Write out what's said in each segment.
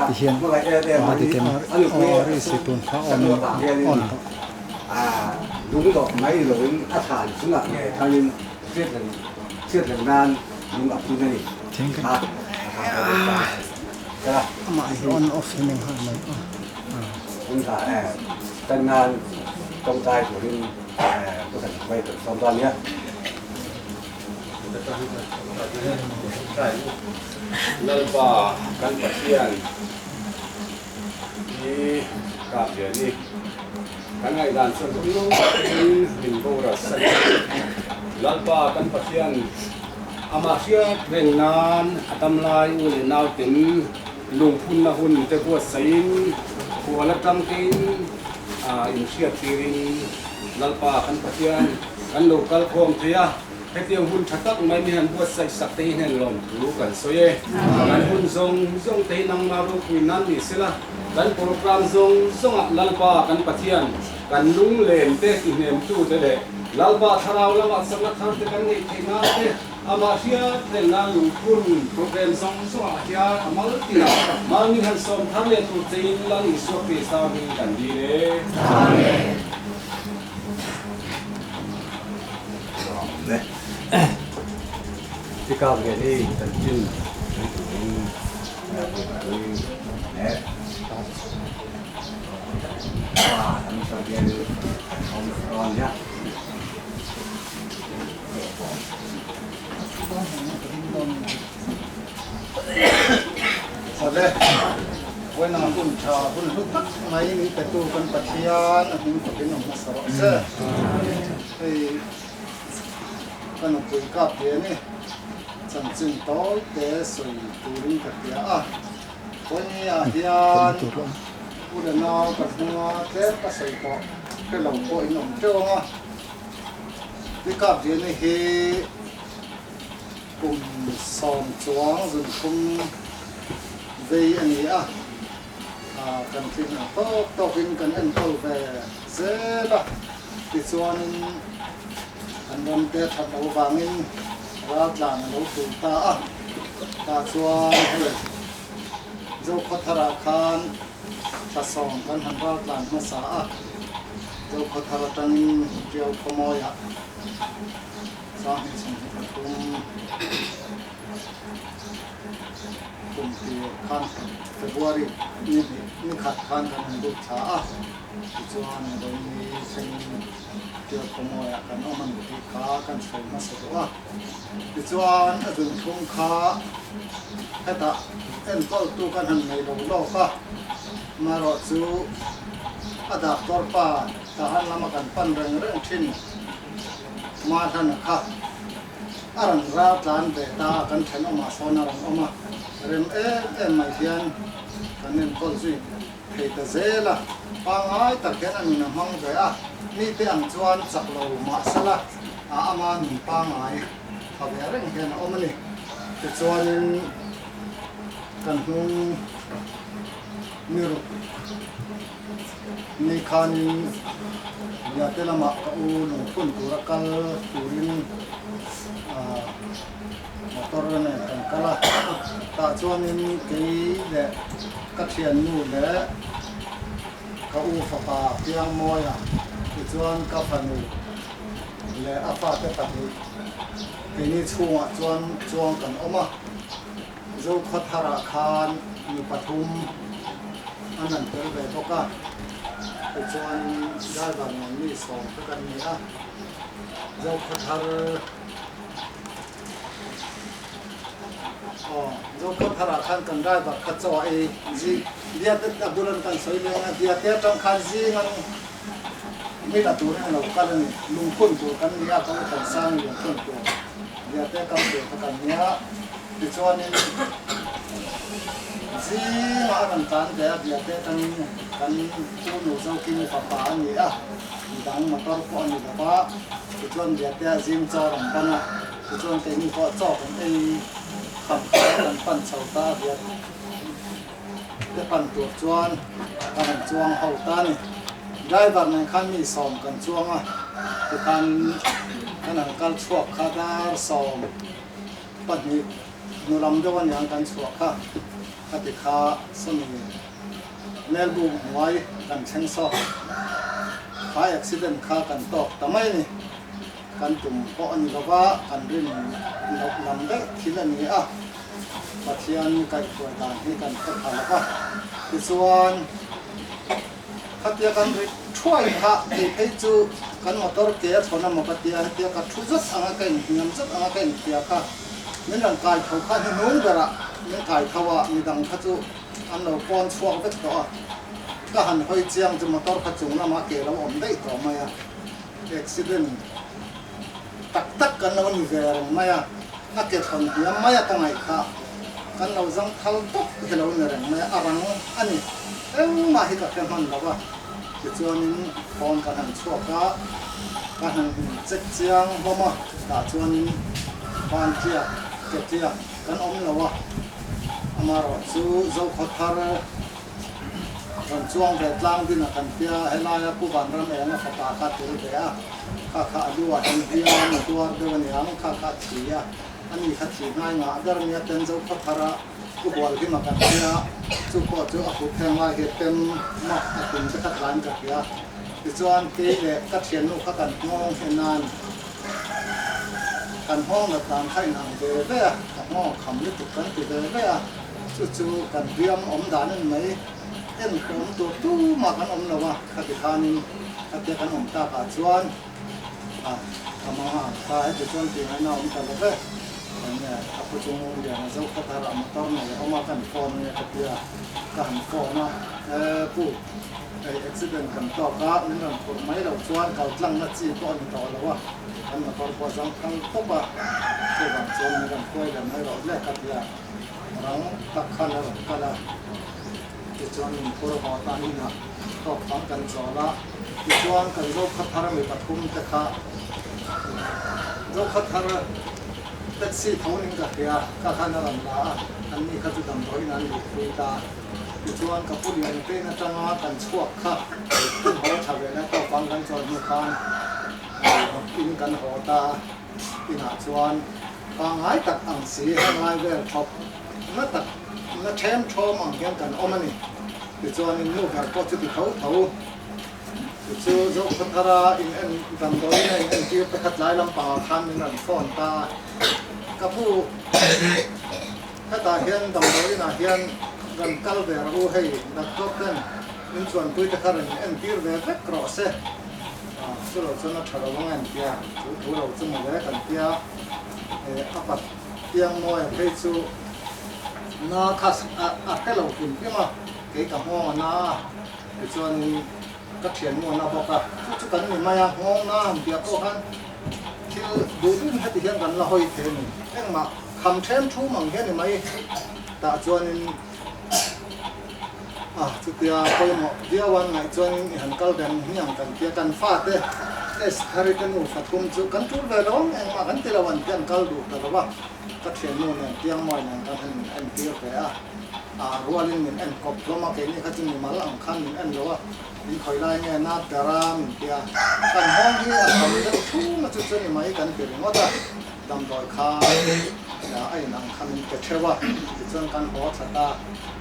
Tihian a si tun kha on on tawh. Amah hi on off hi ning hal mai aw. Lalpa kan Pathian hi kap ve a ni. Kan ngaihdan chuan hun lo takin min boral san a. Lalpa kan Pathian amah hriat reng nan a dam lai u leh nauten lungphunna hun te buatsaihin khual atang tein inhriat tirin Lalpa kan Pathian kan lo kal khawm thei a. Hetiang hun tha tak mai mi han buatsaih sak te hi hnen lawmthu kan sawi e. Kan hun zawng zawng te hi nangmah ropui nan ni sela, kan program zawng zawngah Lalpa kan Pathian, kan lunglen te tihnemtu te leh Lalpa thlarau lamah chakna thar te kan neih theih nan te, amah hriat reng nan lungphun program zawng zawngah hian a mal tinah mal min han sawm thar leh tur chein Lal Isua Krista hming kan dil e. Amen. Awle, vawiin ang hun tha hun hlu tak mai min petu kan Pathian a hming takin awm hmasa rawh se. Hei ka nupui kap ve a ni, chanchin tawi te sawi turin ka hria a. Vawiin ah hian u leh nau ka hnunga tlem ka sawi tawh hre lo pawh in awm teuh ang a. Pi kap ve ni hi kum 10 chuang zunthum vei a ni a, kan tling ang tawk tawkin kan enkawl ve zel a, tichuanin kan ramte that loh vangin raltlan a lo tul ta a, tah chuan hei Zokhawtharah khan thla 10 kan han raltlan hmasa a, Zokhawthar atangin Tiau Khawmawiah 2023 kum tir khan February ni hnih ni khat khan kan han lut thla a, tichuan Rawini thlengin Tiau Khawmawiah kan awm a ni tih kha kan sawi hmasa duh a. Tichuan a zunthum kha hetah enkawltu kan han nei lo lawk a, amaherawhchu a doctor pa Tahan lama kan pan reng reng thin. Mahlana kha a rawn ral tlan ve ta a, kan thenawmah sawn a rawn awm a, rem em em mai hian kan enkawl zui thei ta zel a, pangngai tak hian a nun a hmang ve a, mite ang chuan chak lo mah sela a ama nun pangngai tha ve reng hian a awm a ni. Tichuanin kan hnung ni ruk. Ni khanin Biate lamah ka u lungphun tura kal turin motor nen kan kal a, tah chuanin kei leh ka thiannu leh ka u fapa Piangmawia tichuan ka fanu leh a fate pahnih keini chhungah chuan chuang kan awm a. Zokhawtharah khan mi pathum an han tel ve bawk a, tichuan driver nen mi 10 te kan ni a, Zokhawthar aw Zokhawtharah khan kan driver kha chaw a ei zing Biate a bulan kan sawi leng a, Biate atang khan zing ang mi la turin a lo kal a ni, lungphun tur kan ni a, kan thansang lungphun tur Biate kal tur kha kan ni a. Tichuanin zingah a rawn tlan ve a, Biate atangin kan u nu Zokimi fapa a ni a, midang motor pawh a ni lo va. Tichuan Biate a zing chaw rawn ban a, tichuan keini pawh chaw kan ei kham kha kan pan chho ta a, Biate pan tur chuan kan han chuang ho ta a ni. Driver nen khan mi sawm kan chuang a, tikhan kan han kal chhuak kha dar 12 hnu lam deuh aniang kan chhuah kha, khati kha sawmi. Melbourne hnuai kan thleng sawk. Kha accident kha kan tawk ta mai a ni. Kan tum pawh a ni lo va, kan rin loh lam daih thil a ni a. Pathian kaihhruai dan hi kan hre pha lo va. Tichuan, khatia kan ri thuai kha kei phei chu kan motor ke a thawn amaw ka tia, hetia ka thu zet anga ka inhniam zet anga ka inhria kha min rawn kai tho kha hnuhnung berah min kai tho a, midang kha chu An lo pawn chhuak vek tawh a, ka han hawi chiang chu motor kha chung lamah ke lo awm daih tawh mai a, accident tak tak kan lo ni ve reng mai a, a ke thawn hniam mai a ka ngaih kha kan lo zang thal tawp hi lo ni reng mai a, a rang a ni, engmah hi ka hre hman lo a, tichuanin phone kan han chhuak a, ka han check chiang hlawm a, tah chuanin ban tliak ke tliak. Kan awm lo a, amaherawh chu Zokhaw thar rawn chuang ve tlang din a kan tia, helaia Pu Vanram Enga fapa kha tel ve a, kha kha a lu ah hian hliam a tuar deuh a niang, kha kha a thi a, ani kha thi hnai ngah ber nia ten Zokhaw thara Pu Hualhim a kan tia, chu pawh chu a kut heng lai hi tem mak a tum te kha tlain ka hria, tichuan kei leh ka thiannu kha kan nghawng hian nan. Kan nghawng nat dan kha inang ve ve a, ka nghawng kham lutuk kan ti ve ve a, chu chu kan hliam awm dan en mai, en hlawm tur tumah kan awm lo a, khati khanin khatia kan awm takah chuan a ka mang ang kha heti chuan tih ngaihna a awm ta lo ve, enge a pu chung lian a zo khaw tharah motor nei a awm a, kan phone nge ka tia ka han phone a, e pu. Hei accident kan tawk a, min rawn phurh mai loh chuan kal tlangna chi pawh a ni tawh lo a, kan motor pawh a zang thal tawp a, chuvang chuan min rawn hruai leh mai rawh hle ka ti a, rang tak khan a rawn kal a, tichuan min phur haw tan inah tawk fang kan chawl a, tichuan kan Zokhaw thar mi pathum te kha Zokhaw thar taxi tho ning ka hria kha khan a rawn la a, anni kha chu damdawiin an luhpui ta. Tichuan ka pu lian pen atanga kan chhuak kha kan haw tha ve na tawp ang kan chawi hnu khan in kan haw ta inah chuan pangngai tak ang si heng lai vel thawp na tak na then thawm ang hian kan awm a ni. Tichuanin nu ber pawh chu ti tho tho chu Zokhawthara in en damdawiin a in entir te kha tlai lampangah khan min rawn phone ta a, ka pu. Hetah hian damdawiin ah hian rawn kal ve rawh u, hei doctor ten min chuanpui te kha rawn entir ve vek rawh se, chu lo chuan a tha lo ang a intia, chu thu lo chu maw ve kan tia, a pat piang mawi a phei chu na kha a hre lo hrim hrim a, kei ka nghawng a na a, tichuanin ka thiannu a na bawk a, chu chu kan ni mai a, nghawng na han tih ah pawh khan thil duh duhin heti hian kan la hawi thei a ni, engmah. Kham then thum ang hian i mai tah chuanin a chutia pawimawh viau an ngaih chuanin i han kal reng hmiang kan tia kan fate S Thari te nu fathum chu kan tul ve lo ang engmah kan ti lo an ti an kal duh ta lo a ka thiannu nen Piangmawi nen kan han in entir ve a a rualin min en kawp hlawm a keini kha chu mimal ang khan min en lo a in khawi lai nge nat dara min tia kan hawng hi a kham deuh thum a chu chu ni mai kan ti ringawt a. Damdawi kha a in ang kha min pe theuh a, tichuan kan haw thla ta,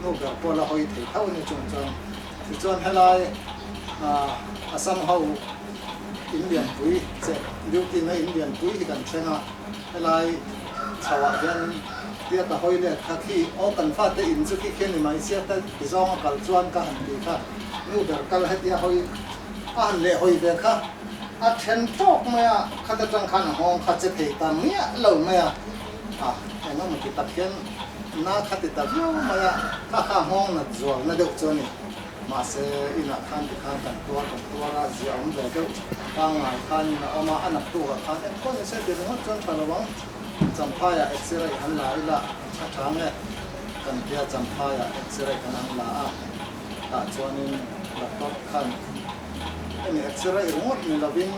nu ber pawh la hawi thei tho ni chung chuan. Tichuan helai Assam ho in lianpui che duty na in lianpui hi kan thleng a, helai chho ah hian tia ka hawi let kha khi aw kan fate in chu khi khi a ni mai sia ta ti zawng a kal chuan ka han ti kha nu ber kal hetia hawi a han leh hawi ve kha. A then tawk mai a, khat atang khan a nghawng kha che thei ta miah lo mai a, a eng emaw ti tak hian na kha ti ta viau mai a, kha kha nghawng nat zual na deuh chu a ni. Mahse inah khan ti khan kan tuar kan tuar a, zia awm ve deuh pangngai khan in a awm a, a nak tukah khan enkawl ni se ti ringawt chuan tha lo ang. Champhaiah x-ray han la ila a tha nge kan tia Champhaiah x-ray kan han la a, tah chuanin doctor khan Hemi x-ray ringawt ni lovin